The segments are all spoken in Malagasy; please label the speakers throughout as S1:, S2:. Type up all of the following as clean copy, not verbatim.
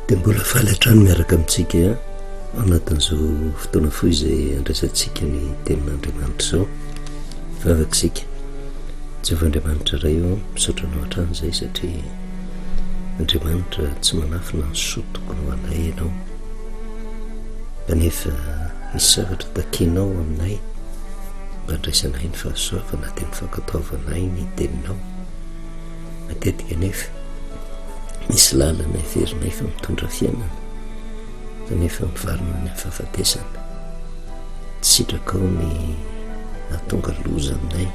S1: Dia mbola faly hatrany miaraka amintsika ao anatin'izao fotoana fohy izay andraisantsika ny tenin'Andriamanitra izao. Vavaka isika. Jehovah Andriamanitra Ray ô, misaotra anao hatrany izay satria Andriamanitra tsy manafina ny soa tokony ho anay ianao. Kanefa misy zavatra takianao aminay mba handraisanay ny fahasoavana dia ny fankatoavanay ny teninao. Matetika anefa misy lalana heverinay fa mitondra fiainana kanefa mivarina any amin'ny fahafatesana. Tsy sitrakao ny hahatonga loza aminay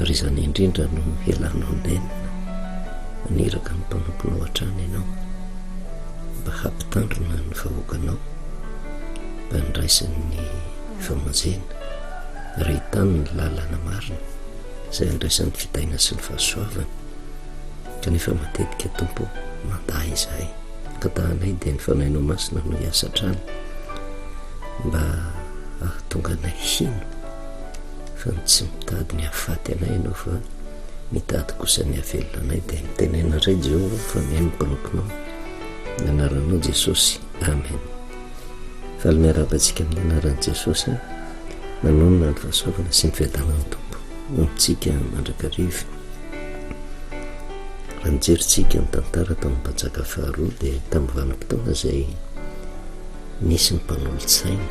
S1: ary izany indrindra no hialanao nenina. Maniraka ny mpanomponao hatrany ianao mba hampitandrina ny vahoakanao mba handraisany ny famonjena ary hahitany ny lalana marina. izay andraisan'ny fidaina sy ny fahasoavana, kanefa matetika Tompo mandà izahay. Angatahanay dia ny Fanahinao Masina no hiasa hatrany mba hahatonga anay hino fa ny tsy mitady ny hahafaty anay ianao fa mitady kosa ny hahavelona anay dia mitenena indray Jehovah fa mihaino ny mpanomponao. Ny anaranao Jesosy. Amen. Faly miarahaba antsika amin'ny anaran'i Jesosy. Manonona ny fahasoavana sy ny fiadanan'ny Tompo ho amintsika mandrakariva. Raha nijery tsika ny tantara tamin'ny mpanjaka faharoa dia tamin'ny vanim-potoana izay nisy ny mpanolotsaina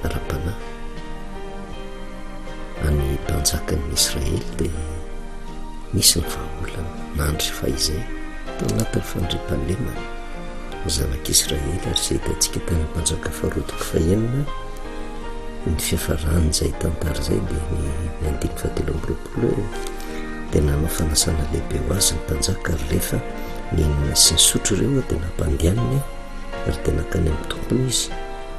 S1: ara-panahy any mpanjakan'ny Israely dia nisy ny vahaolana nandry fahizay tao anatin'ny fandriampahalemana ny zanak'Israely ary izay hitantsika tany amin'ny mpanjaka faharoa toko fahenina Ny fiafaran'izay tantara izay dia ny ny andininy fahatelo amby roapolo hoe dia nanao fanasana lehibe ho azy ny mpanjaka ary rehefa nihinana sy nisotro ireo dia nampandehaniny ary dia nankany amin'ny tompony izy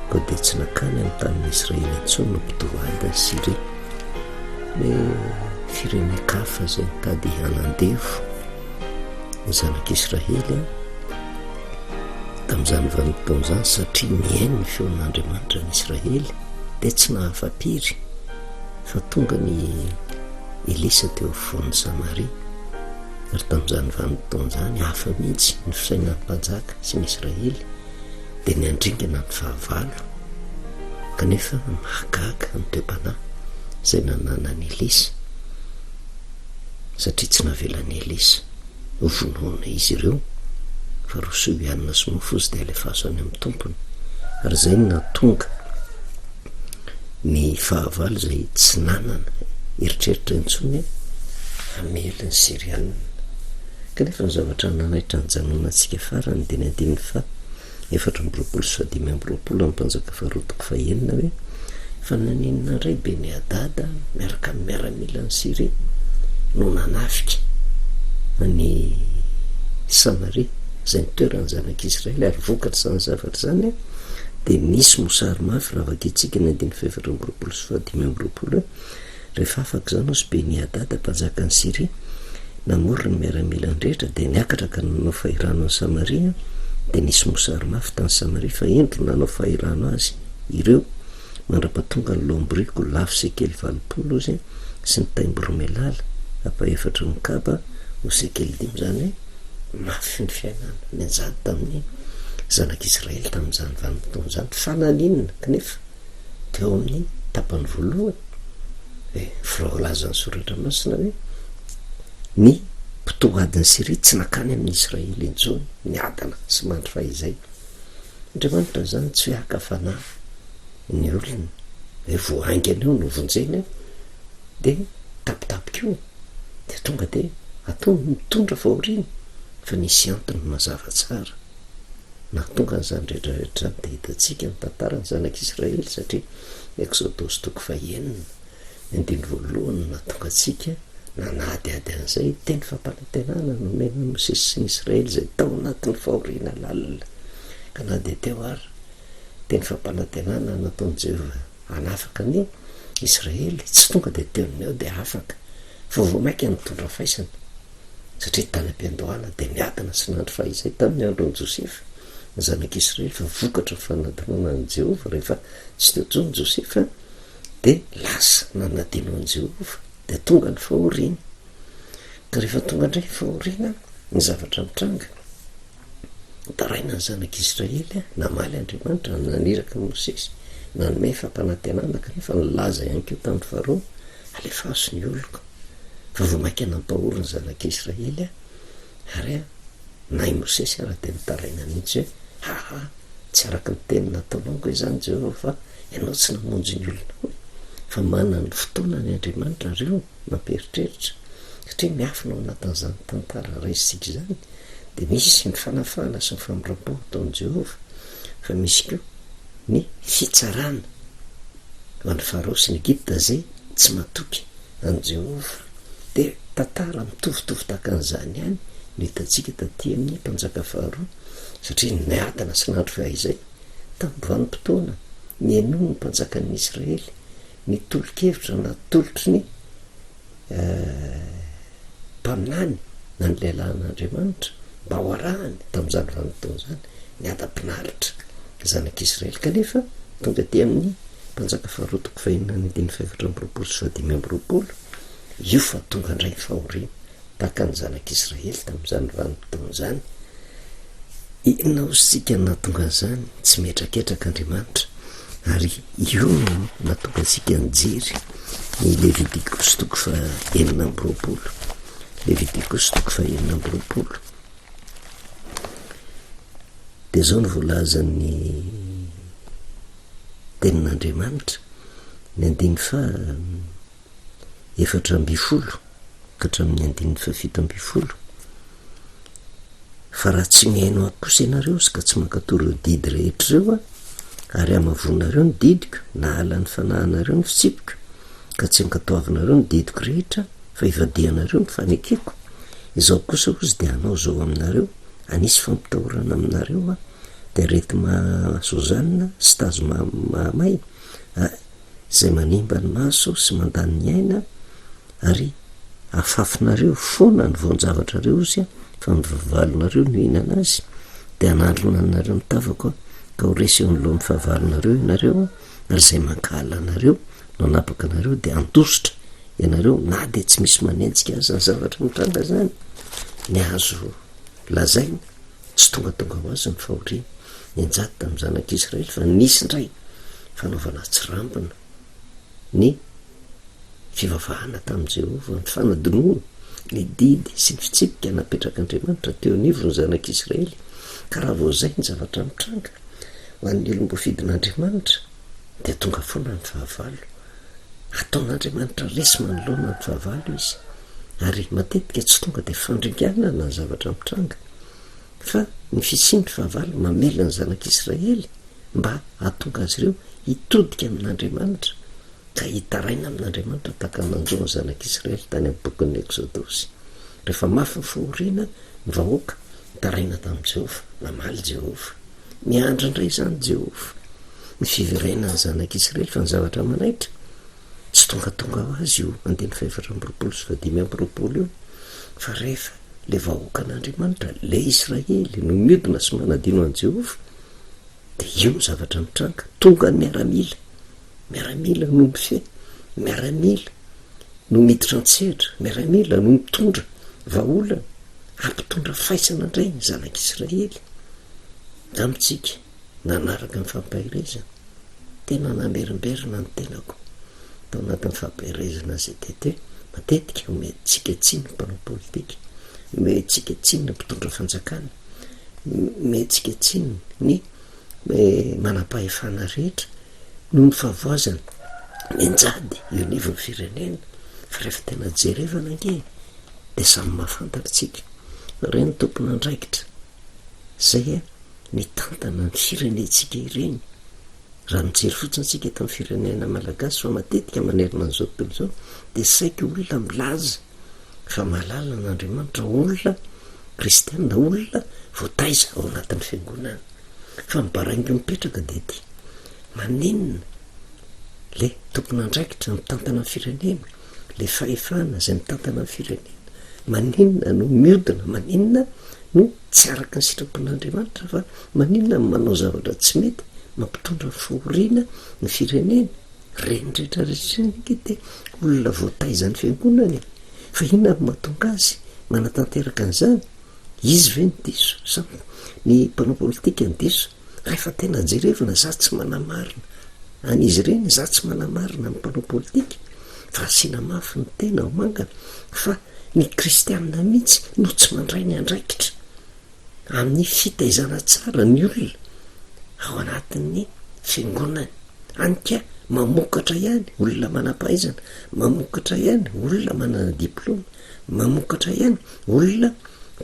S1: koa dia tsy nankany amin'ny tanin'i Israely intsony no mpitohada Syria hoe firenen-kafa izay nitady hanandevo ny zanak'Israely Tamin'izany vanim-potoana izany, satria nihaino ny feon'Andriamanitra ny Israely, dia tsy nahafa-piry fa tonga ny Elisa teo afovoan'i Samaria. Ary tamin'izany vanim-potoana izany, hafa mihitsy ny fisainan'ny mpanjaka sy ny Israely, dia ny handringana ny fahavalo. Kanefa mahagaga ny toe-panahy izay nananan'i Elisa, satria tsy navelan'i Elisa. Vonoina izy ireo fa rosoy hanina sy mofo izy dia alefaso any amin'ny tompony. Ary izay no nahatonga ny fahavalo izay tsy nanana eritreritra intsony hamely ny Syrianina. Kanefa ny zavatra nanaitra ny janonantsika farany dia ny andininy faha 24 sy 25 amin'ny Mpanjaka faharoa toko fahenina hoe, Fa naninona indray Beni-Hadada miaraka amin'ny miaramilan'i Syria no nanafika an'i Samaria, izay nitoeran'ny zanak'Israely, ary vokatr'izany zavatra izany dia nisy mosary mafy, raha vakintsika ny andininy faha 24 sy faha 25 hoe, Rehefa afaka izany hozy Beni-Hadada mpanjakan'i Syria, namory ny miaramilany rehetra, dia niakatra ka nanao fahirano an'i Samaria, dia nisy mosary mafy tany Samaria, fa indro nanao fahirano azy ireo, mandra-pahatonga ny loham-boriky ho lafo sekely 80 hozy, sy ny taim-boromailala, ampahefatry ny kaba, ho sekely dimy, izany hoe mafy ny fiainana nianjady tamin'ny zanak'Israely tamin'izany vanim-potoana izany, fa naninona kanefa? Teo amin'ny tapany voalohany, hoe voalazan'ny Soratra Masina hoe ny mpitohadin'i Syria tsy nankany amin'i Israely intsony, niadana sy mandry fahizay. Andriamanitra izany tsy hoe haka fanahy ny olona, hoe vao haingana eo no vonjeny, dia tapitapika eo, dia tonga dia ataony mitondra fahoriana, fa nisy antony mazava tsara. Nahatonga an'izany rehetra rehetra izany dia hitantsika ny tantaran'ny zanak'Israely satria ny Eksodosy toko fahenina ny andininy voalohany no nahatonga antsika nanadihady an'izay teny fampanantenana nomena an'i Mosesy sy ny Israely izay tao anatin'ny fahoriana lalina. Ka na dia teo ary teny fampanantenana nataon'i Jehovah hanafaka ny Israely, tsy tonga dia teo no eo dia afaka fa vao mainka nitondra faisana. Satria tany am-piandohana dia niadana sy nandry fahizay tamin'ny andron'i Josefa ny zanak'Israely, fa vokatry ny fanadinoana an'i Jehovah, rehefa tsy teo intsony Josefa, dia lasa nanadino an'i Jehovah, dia tonga ny fahoriana. Ka rehefa tonga indray ny fahoriana, ny zavatra mitranga. Nitaraina ny zanak'Israely, namaly Andriamanitra, naniraka an'i Mosesy, nanome fampanantenana kanefa nilaza ihany koa tamin'i Farao, Alefaso ny oloko. Fa vao mainka nampahory ny zanak'Israely ary na i Mosesy ara dia nitaraina mihitsy hoe, Haha, tsy araka ny teny nataonao ange izany Jehovah fa ianao tsy namonjy ny olonao e! Fa manana ny fotoanany Andriamanitra ary io mampieritreritra satria miafina ao anatin'izany tantara raisintsika izany dia misy ny fanafahana sy ny famindram-po ataon'i Jehovah, fa misy koa ny fitsarana ho an'i Farao sy ny Egypta izay tsy matoky an'i Jehovah. Dia tantara mitovitovy tahaka an'izany ihany no hitantsika taty amin'ny Mpanjaka faharoa, satria niadana sy nandry fahizay tamin'ny vanim-potoana nihainoan'ny mpanjakan'ny Israely ny tolo-kevitra natolotry ny mpaminany na ny lehilahin'Andriamanitra mba ho arahany tamin'izany vanim-potoana izany, niadam-pinaritra ny zanak'Israely. Kanefa tonga aty amin'ny Mpanjaka faharoa toko fahenina ny andininy fahefatra amby roapolo sy fahadimy amby roapolo, io fa tonga indray ny fahoriana tahaka ny zanak'Israely tamin'izany vanim-potoana izany. Inona hozy isika no nahatonga an'izany? Tsy mihetraketraka Andriamanitra, ary io no nahatonga antsika nijery ny Levitikosy toko faha 26. Levitikosy toko faha 26. Dia izao no voalazan'ny tenin'Andriamanitra, ny andininy faha 14 ka hatramin'ny andininy faha 17. Fa raha tsy mihaino ahy kosa ianareo sy ka tsy mankatò ireo didy rehetra ireo aho, ary hamavoanareo ny didiko, na halan'ny fanahinareo ny fitsipiko, ka tsy ankatoavinareo ny didiko rehetra, fa ivadihanareo ny fanekeko, izaho kosa hozy dia hanao izao aminareo, hanisy fampitahorana aminareo aho, dia areti-mahazozanina sy tazo mahamay, izay manimba ny maso sy mandany ny aina, ary afafinareo foana ny voan-javatrareo ozy fa ny fahavalonareo no hihinana azy, dia hanandrona anareo ny tavako aho, ka ho resy eo anoloan'ny fahavalonareo ianareo, ary izay mankahala anareo no hanapaka anareo, dia handositra ianareo na dia tsy misy manenjika aza. Ny zavatra mitranga izany, ny azo lazaina, tsy tongatonga ho azy ny fahoriana nianjady tamin'ny zanak'Israely, fa nisy indray fanaovana tsirambina ny fivavahana tamin'i Jehovah, ny fanadinoana ny didy sy ny fitsipika napetrak'Andriamanitra teo anivon'ny zanak'Israely. Ka raha vao izay ny zavatra mitranga ho an'ny olom-boafidin'Andriamanitra, dia tonga foana ny fahavalo. Ataon'Andriamanitra resy manoloana ny fahavalo izy, ary matetika tsy tonga dia fandringanana ny zavatra mitranga, fa ny fisian'ny fahavalo mamela ny zanak'Israely mba hahatonga azy ireo hitodika amin'Andriamanitra ka hitaraina amin'Andriamanitra tahaka ny nanjo ny zanak'Israely tany amin'ny bokin'ny Eksodosy. Rehefa mafy ny fahoriana, ny vahoaka nitaraina tamin'i Jehovah. Namaly Jehovah. Niandry indray izany Jehovah ny fiverenan'ny zanak'Israely, fa ny zavatra manaitra, tsy tongatonga ho azy io andininy fahefatra amby roapolo sy fahadimy amby roapolo io, fa rehefa ilay vahoakan'Andriamanitra, ilay Israely, no miodina sy manadino an'i Jehovah, Dia io ny zavatra mitranga, tonga ny miaramila, miaramila no mifehy, miaramila no miditra an-tsehatra, miaramila no mitondra vahaolana hampitondra faisana indray ny zanak'Israely. Amintsika nanaraka ny fampaherezana, tena namerimberina ny tenako tao anatin'ny fampaherezana izay teto hoe matetika omentsika tsiny ny mpanao politika, omentsika tsiny ny mpitondra fanjakana, Omentsika tsiny ny manam-pahefana rehetra noho ny fahavoazana mianjady eo anivon'ny firenena fa rehefa tena jerevana ange dia samy mahafantatra tsika ireny tompon'andraikitra izay mitantana ny firenentsika ireny. Raha mijery fotsiny tsika eto amin'ny firenena malagasy fa matetika manerana an'izao tontolo izao dia saika olona milaza fa mahalala an'Andriamanitra olona kristiana, olona voataiza ao anatin'ny fiangonana. Fa ny baraingo mipetraka dia ity, maninona le tompon'andraikitra mitantana ny firenena, le fahefana izay mitantana ny firenena, maninona no miodina, maninona no tsy araka ny sitrapon'Andriamanitra fa maninona no manao zavatra tsy mety mampitondra fahoriana ny firenena. Ireny rehetra rehetra ireny ange dia olona voataizan'ny fiangonana e! Fa inona no mahatonga azy manatanteraka an'izany? Izy ve no diso sa ny mpanao politika no diso? Rehefa tena jerevina, za tsy manamarina an'izy ireny, za tsy manamarina ny mpanao politika fa asiana mafy ny tena ho mangana fa ny kristianina mihitsy no tsy mandray ny andraikitra amin'ny fitaizana tsara ny olona ao anatin'ny fiangonany. Any ka mamokatra ihany olona manam-pahaizana, mamokatra ihany olona manana diplaoma, mamokatra ihany olona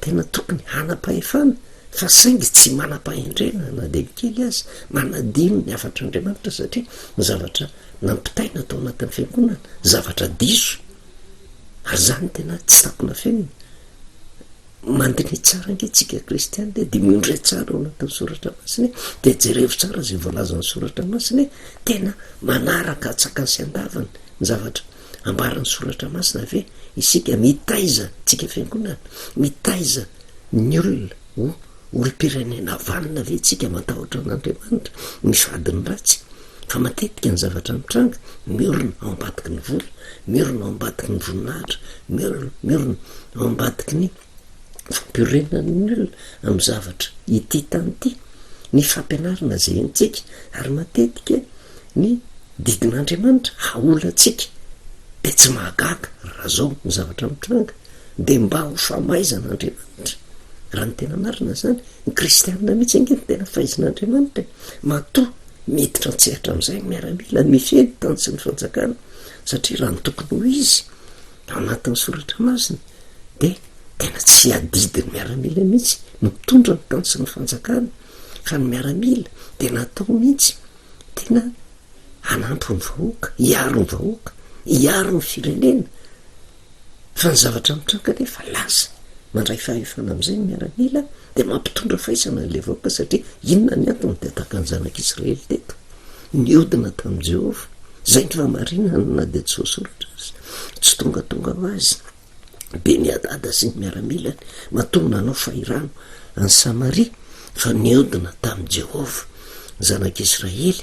S1: tena tokony hanam-pahefana fa saingy tsy manam-pahendrena na dia kely aza, manadino ny hafatr'Andriamanitra satria ny zavatra nampitaina tao anatin'ny fiangonana zavatra diso ary izany tena tsy takona fenina. Mandiniha tsara ange tsika kristiana e, dia miondreha tsara ao anatin'ny soratra masina e, dia jerevo tsara izay voalazan'ny soratra masina e, tena manaraka antsakany sy andavany ny zavatra ambaran'ny soratra masina ve isika, mitaiza tsika fiangonana, mitaiza ny olona ho olom-pirenena vanona ve tsika matahotra an'Andriamanitra, mifady ny ratsy, fa matetika ny zavatra mitranga miorina ao ambadiky ny vola, miorina ao ambadiky ny voninahitra, miorina miorina ao ambadiky ny fampiorenan'ny olona amin'ny zavatra ity tany ity, ny fampianarana izay henontsika ary matetika ny didin'Andriamanitra haola antsika dia tsy mahagaga raha zao ny zavatra mitranga dia mba ho famaizana Andriamanitra. Raha ny tena marina izany, ny kristianina mihitsy ange no tena faizin'Andriamanitra e. Matoa miditra an-tsehatra amin'izay ny miaramila mifehy ny tany sy ny fanjakana satria raha ny tokony ho izy ao anatin'ny soratra masina dia tena tsy adidin'ny miaramila mihitsy no mitondra ny tany sy ny fanjakana fa ny miaramila dia natao mihitsy tena hanampy ny vahoaka, hiaro ny vahoaka, hiaro ny firenena. Fa ny zavatra mitranga anefa lasa mandray fahefana amin'izay ny miaramila dia mampitondra faisana an'ilay vahoaka satria inona ny antony dia tahaka ny zanak'Israely teto niodina tamin'i Jehovah. Izay ny fahamarinana na dia tsy voasoratra aza. Tsy tongatonga ho azy. Beni-hadada sy ny miaramilany matoa nanao fahirano an'i Samaria fa niodina tamin'i Jehovah. Ny zanak'Israely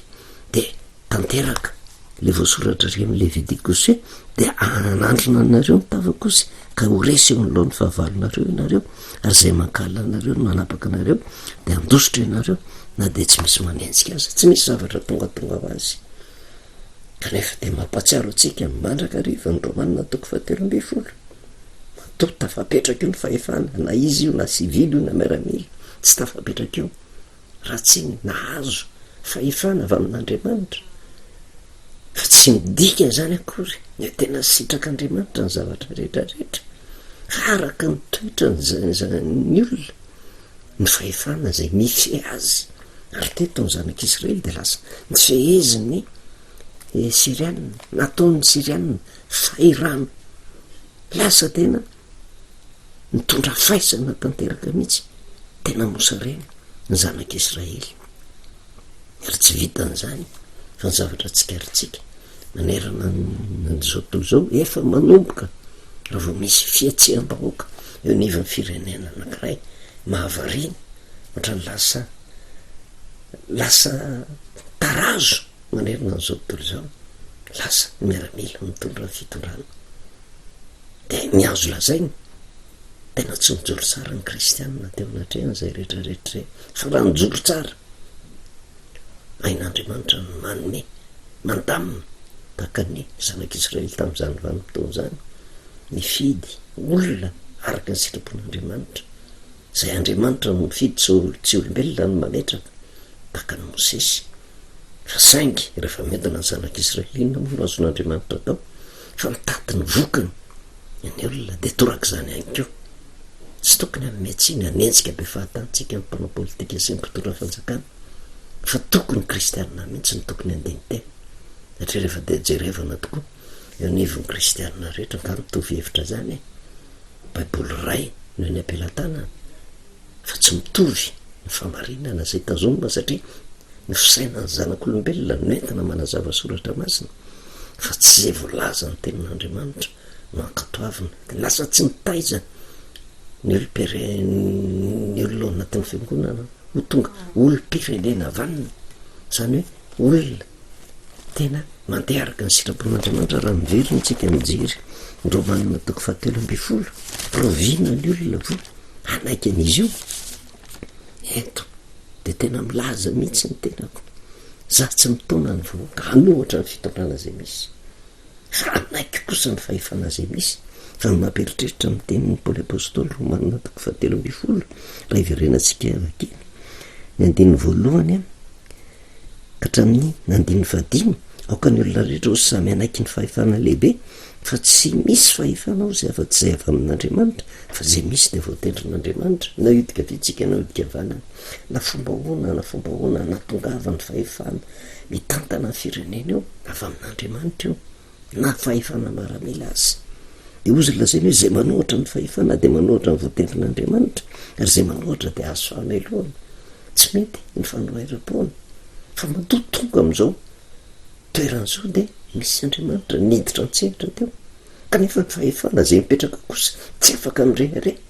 S1: dia tanteraka ilay voasoratra ery amin'ny Levitikosy hoe, Dia hanandrina anareo ny tavako Izy, ka ho resy eo anoloan'ny fahavalonareo ianareo, ary izay mankahala anareo no manapaka anareo, dia handositra ianareo, na dia tsy misy manenjika aza. Tsy misy zavatra tongatonga ho azy. Kanefa dia mampahatsiaro antsika mandrakariva ny Romana toko fahatelo ambin'ny folo. Matoa tafapetraka io ny fahefana, na izy io na sivily io na miaramila, tsy tafapetraka io raha tsy nahazo fahefana avy amin'Andriamanitra. Fa tsy midika izany akory ny tena sitrak'Andriamanitra ny zavatra rehetrarehetra, fa araka ny toetran'ny olona ny fahefana izay mifehy azy. Ary teto ny zanak'Israely dia lasa nifehezin'ny Syriana, nataon'ny Syriana fahirano. Lasa tena nitondra faisana tanteraka mihitsy, tena mosarena ny zanak'Israely. Ary tsy vitan'izany fa ny zavatra tsikaritsika manerana an'izao tontolo izao efa manomboka raha vao misy fihetseham-bahoaka eo anivon'ny firenena anankiray mahavariana ohatran'ny lasa lasa tarazo manerana an'izao tontolo izao, lasa ny miaramila mitondra ny fitondrana. Dia ny azo lazaina, tena tsy nijoro tsara ny kristianina teo anatrehan'izay rehetrarehetra izay, fa raha nijoro tsara, hain'Andriamanitra ny manome, mandamina tahaka ny zanak'Israely tamin'izany vanim-potoana izany, nifidy olona araka ny sitrapon'Andriamanitra. Izay Andriamanitra no mifidy tsy tsy olombelona no mametraka, tahaka an'i Mosesy. Fa saingy rehefa miodina ny zanak'Israely inona moa no azon'Andriamanitra atao fa mitady ny vokany ny olona dia torak'izany ihany koa. Tsy tokony hanome tsiny hanenjika be fahatany tsika ny mpanao politika sy ny mpitondra fanjakana fa tokony kristianina mihitsy no tokony handini-tena satria rehefa dia jerevana tokoa eo anivon'ny kristianina rehetra angaha mitovy hevitra zany e! Baiboly iray no eny am-pelatanana fa tsy mitovy ny famarinana izay tazomina satria ny fisainan'ny zanak'olombelona no entina manazava soratra masina fa tsy izay voalazan'ny tenin'Andriamanitra no ankatoavina. Dia lasa tsy mitaiza ny olom-pire- ny olona ao anatin'ny fiangonana ho tonga olom-pirenena vanona, izany hoe olona Tena mandeha araka ny sitrapon'Andriamanitra raha miverina isika mijery ny Romanina toko fahatelo ambin'ny folo. Rahoviana ny olona vao? Hanaiky an'izy io? Eto dia tena milaza mihitsy ny tenako, za tsy mitaona ny vahoaka hanohatra ny fitondrana izay misy, fa hanaiky kosa ny fahefana izay misy. Fa ny mampieritreritra amin'ny tenin'i Paoly Apostoly, Romanina toko fahatelo ambin'ny folo, raha hiverenantsika vakina ny andininy voalohany ka hatramin'ny andininy fahadimy, aoka ny olona rehetra ho samy hanaiky ny fahefana lehibe, fa tsy misy fahefana ao izay afa-tsy izay avy amin'Andriamanitra, fa izay misy dia voatendrin'Andriamanitra, na hiodika vitsika na hiodika havanana, na fomba ahoana na fomba ahoana nahatongavan'ny fahefana mitantana ny firenena eo, avy amin'Andriamanitra io, na fahefana maramila aza. Dia hozy lazainy hoe izay manohatra ny fahefana dia manohatra ny voatendrin'Andriamanitra, ary izay manohatra dia azo fahamelohana. Tsy mety ny fanoheram-poana, fa matoa tonga amin'izao toerana izao dia misy Andriamanitra niditra an-tsehatra teo. Kanefa ny fahefana izay mipetraka kosa tsy afaka mirehareha.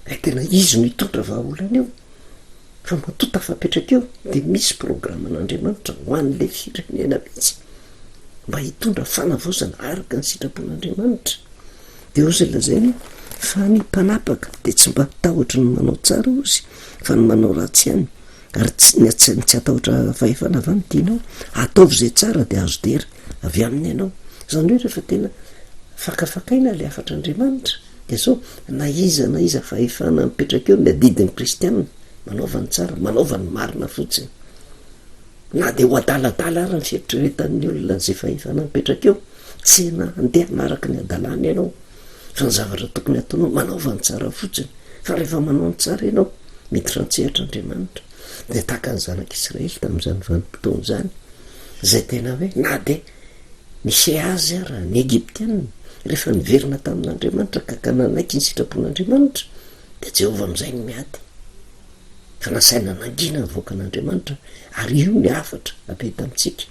S1: Ilay tena izy no hitondra vahaolana eo. Fa matoa tafapetraka eo dia misy programan'Andriamanitra ho an'ilay firenena mihitsy mba hitondra fanavaozana araka ny sitrapon'Andriamanitra. Dia hozy lazainy fa ny mpanapaka dia tsy mba tahotry ny manao tsara hozy fa ny manao ratsy ihany. Ary tsy ny tsy hatahotra fahefana va no tianao? Ataovy izay tsara dia azo dera avy aminy ianao. Izany hoe rehefa tena fakafakaina ilay hafatr'Andriamanitra dia zao, na iza na iza fahefana mipetraka eo, ny adidin'ny kristiana, manaova ny tsara, manaova ny marina fotsiny. Na dia ho adaladala ary ny fieritreretan'ny olona an'izay fahefana mipetraka eo, tsy na handeha hanaraka ny hadalany ianao, fa ny zavatra tokony hataonao, manaova ny tsara fotsiny. Fa rehefa manao ny tsara ianao, miditra an-tsehatra Andriamanitra. Dia tahaka ny zanak'Israely tamin'izany vanim-potoana izany, izay tena hoe na dia nifehy azy ara ny Egyptiana, rehefa niverina tamin'Andriamanitra ka ka nanaiky ny sitrapon'Andriamanitra, dia Jehovah amin'izay no miady. Fa nasaina nangina ny vahoakan'Andriamanitra, ary io ny hafatra apeta amintsika.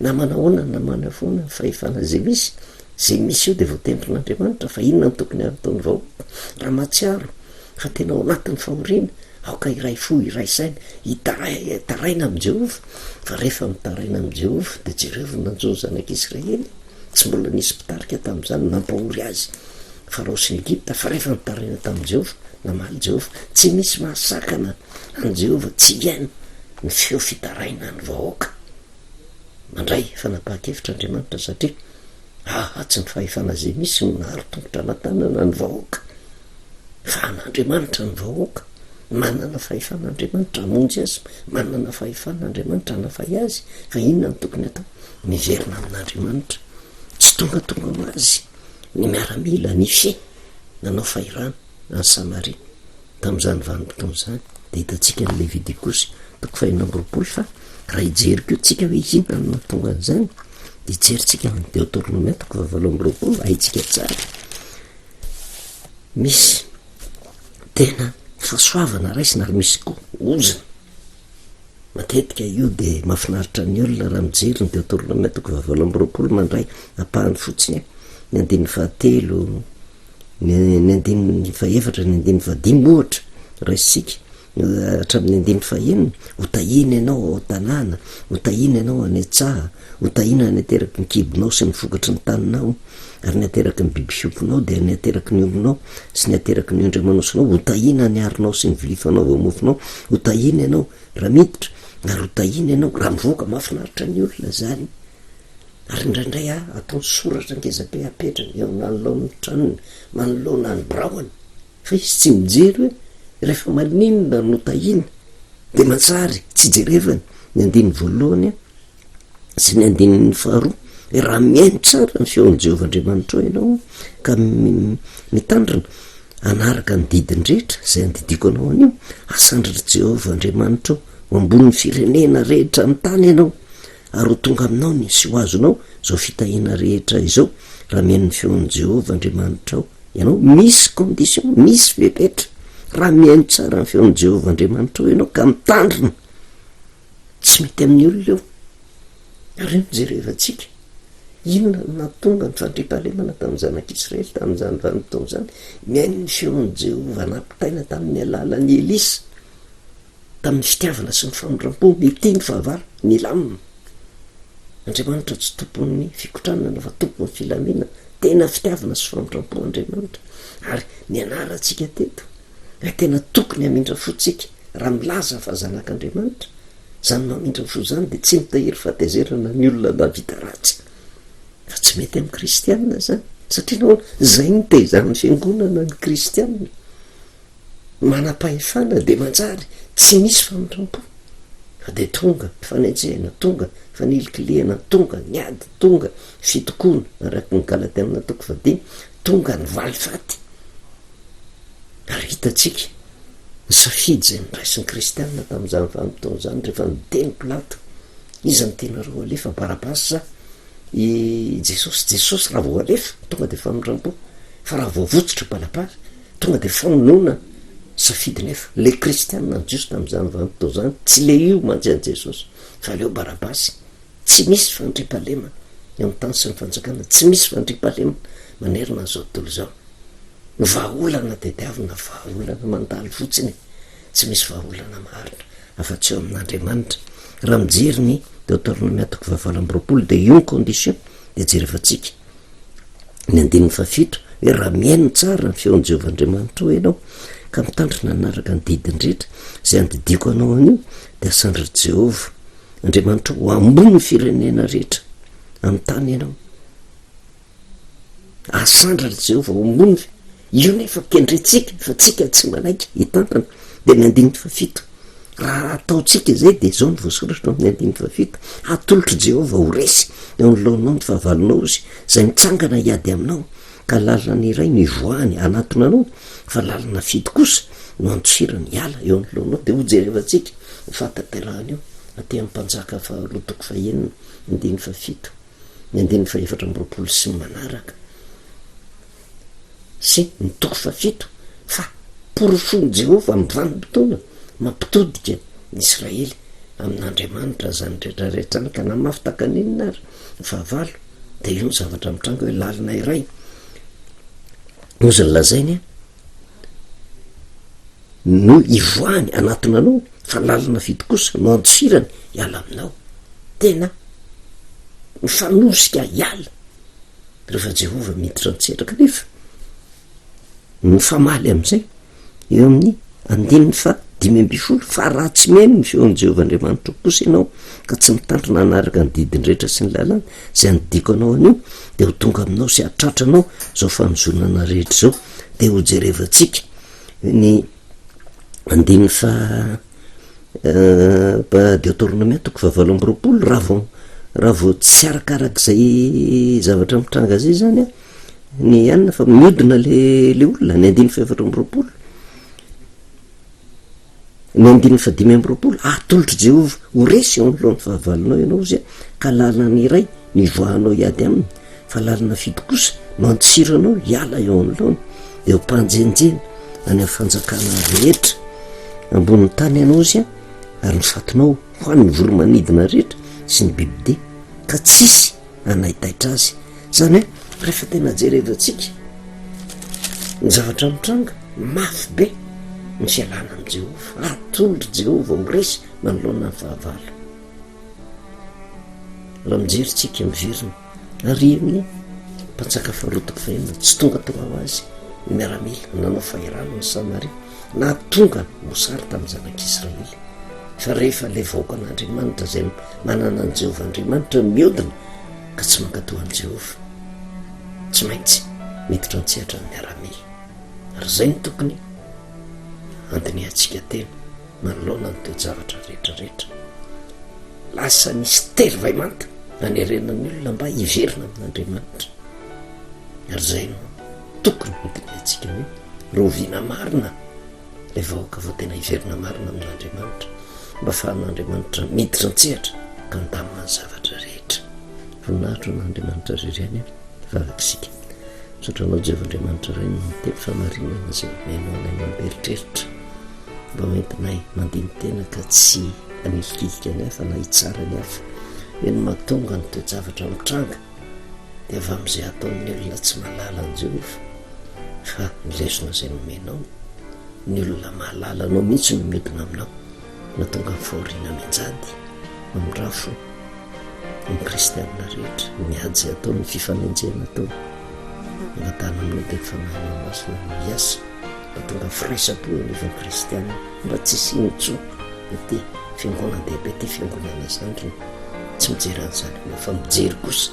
S1: Na manahoana na manafoana ny fahefana izay misy, izay misy eo dia voatendrin'Andriamanitra, fa inona no tokony hataon'ny vahoaka? Raha mahatsiaro fa tena ao anatin'ny fahoriana, aoka hiray fo, hiray saina, hitaraina amin'i Jehovah, fa rehefa mitaraina amin'i Jehovah, dia jereo ny nanjo ny zanak'Israely, tsy mbola nisy mpitarika tamin'izany nampahory azy Farao sy ny Egypta, fa rehefa nitaraina tamin'i Jehovah, namaly Jehovah. Tsy misy mahasakana an'i Jehovah tsy hihaino ny feo fitarainan'ny vahoaka. Mandray fanapahan-kevitra Andriamanitra satria aha tsy ny fahefana izay misy no nahary tongotra aman-tanana ny vahoaka, fa an'Andriamanitra ny vahoaka. Manana fahefana Andriamanitra hamonjy azy, manana fahefana Andriamanitra hanafay azy, fa inona no tokony hatao? Miverina amin'Andriamanitra. Tsy tongatonga ho azy ny miaramila nifehy nanao fahirano an'i Samaria. Tamin'izany vanim-potoana izany dia hitantsika ny Levitikosy toko fahenina amby roapolo fa raha hijery koa tsika hoe inona no nahatonga an'izany dia hijerintsika ny Deoteronomia toko fahavalo amby roapolo, haintsika tsara. Misy tena fahasoavana raisina ary misy koa ozona. Matetika io dia mahafinaritra ny olona raha mijery ny Deoteronomia toko fahavalo amby roapolo mandray ampahany fotsiny ny andininy fahatelo, ny ny andininy fahefatra, ny andininy fahadimy ohatra, raisitsika hatramin'ny andininy fahenina, ho tahiana ianao ao an-tanàna, ho tahiana ianao any an-tsaha, ho tahiana ny ateraky ny kibonao sy ny vokatry ny taninao, ary ny ateraky ny biby fiompinao dia ny ateraky ny ombinao sy ny ateraky ny ondry aman'osinao, ho tahiana ny harinao sy ny vilia fanaova-mofonao, ho tahiana ianao raha miditra, ary ho tahiana ianao raha mivoaka. Mahafinaritra ny olona izany. Ary indraindray aho ataony soratra ngezabe apetrany eo manoloan'ny tranony, manoloana ny biraony, fa izy tsy mijery hoe rehefa maninona no tahiana, dia manjary tsy jerevany ny andininy voalohany sy ny andininy faharoa, hoe raha mihaino tsara ny feon'i Jehovah Andriamanitrao ianao ka mitandrina hanaraka ny didiny rehetra izay andidiako anao anio, hasandratr'i Jehovah Andriamanitrao ho ambonin'ny firenena rehetra amin'ny tany ianao. Ary ho tonga aminao ny sy ho azonao izao fitahiana rehetra izao, raha mihaino ny feon'i Jehovah Andriamanitrao ianao. Misy condition, misy fepetra. Raha mihaino tsara ny feon'i Jehovah Andriamanitrao ianao ka mitandrina, tsy mety amin'ny olona io. Ary io no jerevantsika. Inona no nahatonga ny fandriampahalemana tamin'ny zanak'Israely tamin'izany vanim-potoana izany? Mihaino ny feon'i Jehovah nampitaina tamin'ny alalan'i Elisa. Tamin'ny fitiavana sy ny famindram-po, nitia ny fahavalo, nilamina. Andriamanitra tsy tompon'ny fikotranana fa tompon'ny filaminana. Tena fitiavana sy famindram-po Andriamanitra. Ary nianarantsika teto. Hoe tena tokony hamindra fo tsika raha milaza fa zanak'Andriamanitra. Izany mamindra fo izany dia tsy mitahiry fahatezerana ny olona nahavita ratsy. Fa tsy mety amin'ny kristianina izany. Satria nahoana? Izay no nitaizan'ny fiangonana ny kristianina. Manam-pahefana dia manjary tsy misy famindram-po. Fa dia tonga ny fanenjehana, tonga ny fanilikilihana, tonga ny ady, tonga ny fitokoana, araka ny Galatiana toko fahadimy, tonga ny valifaty. Ary hitantsika ny safidy izay noraisin'ny kristiana tamin'izany vanim-potoana izany rehefa niteny Pilato, iza no tianareo alefa, Barabasy sa i Jesosy? Jesosy raha vao alefa tonga dia famindram-po, fa raha vao votsotra Barabasy tonga dia famonoana. Safidy nefa le kristiana ny jiosy tamin'izany vanim-potoana izany tsy le io mantsy an'i Jesosy fa aleo Barabasy. Tsy misy fandriampahalemana eo amin'ny tany sy ny fanjakana, tsy misy fandriampahalemana manerana an'izao tontolo izao. Ny vahaolana tediavina, vahaolana mandalo fotsiny e, tsy misy vahaolana maharitra afa-tsy eo amin'Andriamanitra. Raha mijery ny Deoteronomia toko fahavalo amby 20 dia io ny condition dia jerevantsika ny andininy fahafito hoe raha mihaino tsara ny feon'i Jehovah Andriamanitrao ianao ka mitandrina hanaraka ny didiny rehetra izay andidiako anao anio dia hasandratr'i Jehovah Andriamanitra ho ambony firenena rehetra amin'ny tany ianao. Asandratra Jehovah ho ambony. Io nefa kendrentsika fa tsika tsy manaiky hitantana. Dia ny andininy fahafito. Raha ataontsika izay dia izao no voasoratra amin'ny andininy fahafito. Hatolotr'i Jehovah ho resy eo anoloanao ny fahavalonao izy, izay mitsangana hiady aminao, ka lalana iray no ivoahany hanatona anao, fa lalana fito kosa no andosirany hiala eo anoloanao. Dia hojerevantsika ny fahatanterahana io aty amin'ny Mpanjaka faharoa toko fahenina andininy fahafito, ny andininy fahefatra amby 20 sy ny manaraka, sy ny toko fahafito, fa porofoin'i Jehovah amin'ny vanim-potoana mampitodika ny Israely amin'Andriamanitra izany rehetra rehetra izany, ka na mafy tahaka ny inona ary ny fahavalo, dia io ny zavatra mitranga hoe lalina iray. Hozy ny lazainy an, no ivoahany hanatona anao fa lalana fito kosa no andosirany hiala aminao. Tena mifanosika hiala rehefa Jehovah miditra an-tsehatra kanefa mifamaly amin'izay eo amin'ny andininy fa 15 fa raha tsy mihaino ny feon'i Jehovah Andriamanitra kosa ianao ka tsy mitandrina hanaraka ny didiny rehetra sy ny lalàny izay andidiako anao anio dia ho tonga aminao sy hahatratra anao izao fanozonana rehetra izao dia ho jerevantsika Ny andininy faha Deoteronomia toko fahavalo amby 20 raha vao raha vao tsy arakarak'izay zavatra mitranga zay zany a ny anona fa miodina le le olona ny andininy faha 24 ny andininy faha 25 atolotr'i Jehovah ho resy eo anoloan'ny fahavalonao ianao izy a ka lalana iray no ivoahanao hiady aminy fa lalana fito kosa no antsiranao hiala eo anoloany dia ho mpanjenjena any amin'ny fanjakana rehetra ambonin'ny tany ianao izy a ary ny fatinao ho an'ny voromanidina rehetra sy ny bibidia ka tsisy anaitaitra azy zany hoe rehefa tena jerevantsika ny zavatra mitranga mafy be ny fialana amin'i Jehovah atolotry Jehovah ho resy manoloana ny fahavalo Raha mijery tsika miverina ary amin'ny mpanjaka faharoa toko fahenina, tsy tonga tonga ho azy ny miaramila nanao fahirano ny Samaria na tonga mosary tamin'ny zanak'Israely. Fa rehefa ilay vahoakan'Andriamanitra izay manana an'i Jehovah Andriamanitra miodina ka tsy mankatò an'i Jehovah, tsy maintsy miditra an-tsehatra ny miaramila. Ary izay no tokony handinihantsika tena. manoloana ny toe-javatra rehetra rehetra. Lasa nisy tery vay manta nanerena ny olona mba hiverina amin'Andriamanitra. Ary izay no tokony hodinihantsika hoe rahoviana marina ilay vahoaka vao tena hiverina marina amin'Andriamanitra mba afahan'Andriamanitra miditra an-tsehatra ka handamina ny zavatra rehetra. Voninahitra ho an'Andriamanitra irery ihany vavaka isika. Misaotra anao Jehovah Andriamanitra Ray noho ny teny fahamarinana izay nomenao anay mampieritreritra. Mba ho entinay mandini-tena ka tsy hanilikilika ny hafa na hitsara ny hafa. Hoe ny mahatonga ny toe-javatra mitranga dia avy amin'izay ataon'ny olona tsy mahalala an'i Jehovah, fa ny lesona izay nomenao, ny olona mahalala anao mihitsy no miodina aminao, mahatonga ny fahoriana mianjady, mamindrafo ny kristianina rehetra, ny ady izay ataony, ny fifanenjehana ataony. Angatahana aminao dia ny Fanahinao Masina no hiasa. Mba tonga firaisam-po eo anivon'ny kristiana, mba tsy hisian'ny intsony ity fiangonan-dehibe ity fiangonana zandriny. Tsy mijery an'izany ianao fa mijery kosa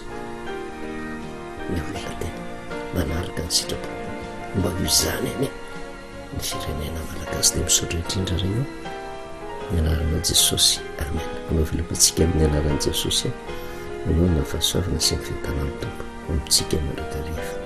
S1: ny olona tena manaraka ny sitrapo. Mba ho izany anie ny firenena malagasy dia misaotra indrindra ray o. Ny anaranao Jesosy. Amen. Manao veloma antsika amin'ny anaran'i Jesosy. Manao ny fahasoavana sy ny fiadanan'ny Tompo amintsika mandrakariva.